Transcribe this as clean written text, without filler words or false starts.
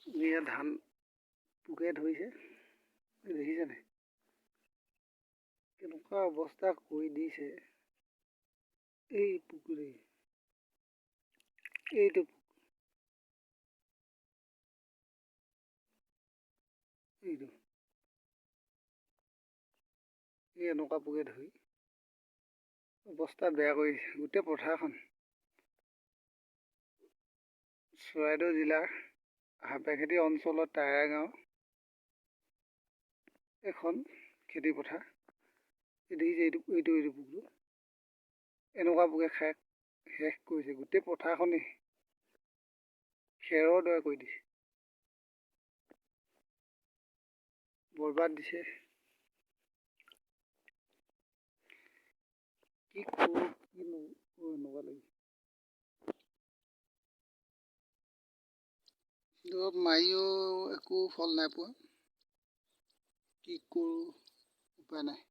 এয়া ধান পোকে ধৰিছে, দেখিছেনে কেনেকুৱা অৱস্থা কৰি দিছে। এই পোকটো দেখিছে, এইটো পোক, এইটো এই এনেকুৱা পোকে ধৰি অৱস্থা বেয়া কৰি দিছে গোটেই পথাৰখন। চৰাইদেউ জিলাৰ সাপেখাতী অঞ্চলৰ টাইৰা গাঁও এখন খেতি পথাৰ। এই দেখিছে এইটো এইটো এইটো পোকটো, এনেকুৱা পোকে খাই শেষ কৰিছে গোটেই পথাৰখনেই, খেৰৰ দৰে কৰি দিছে, বৰবাদ দিছে। কি কৰোঁ কি নকৰোঁ এনেকুৱা লাগিছে। দৰৱ মাৰিও একো ফল নাই পোৱা, কি কৰোঁ উপায় নাই।